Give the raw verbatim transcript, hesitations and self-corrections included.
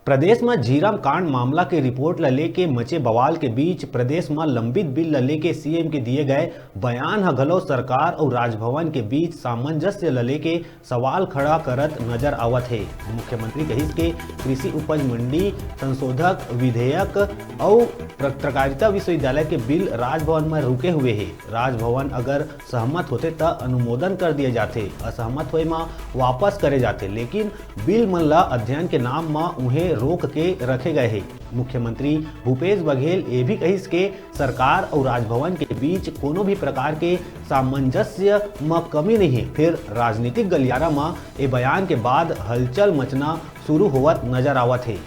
प्रदेश म झीरम कांड मामला के रिपोर्ट ल लेके मचे बवाल के बीच प्रदेश म लंबित बिल ल लेके सीएम के दिए गए बयान ह घलो सरकार अउ राजभवन के बीच सामंजस्य ल लेके सवाल खड़ा करत नजर आवत हे। मुख्यमंत्री कहिस के कृषि उपज मंडी संशोधक विधेयक अउ पत्रकारिता विश्वविद्यालय के बिल राजभवन म रुके हुए हे। राजभवन अगर सहमत होथे त अनुमोदन कर दिए जाथे, असहमत होए म वापस करे जाथे, लेकिन बिल मन ल अध्ययन के नाम म उहें रोक के रखे गए हे। मुख्यमंत्री भूपेश बघेल ये भी कहिस के सरकार अउ राजभवन के बीच कोनो भी प्रकार के सामंजस्य म कमी नहीं हे, फिर राजनीतिक गलियारा म ए बयान के बाद हलचल मचना शुरू होवत नजर आवत हे।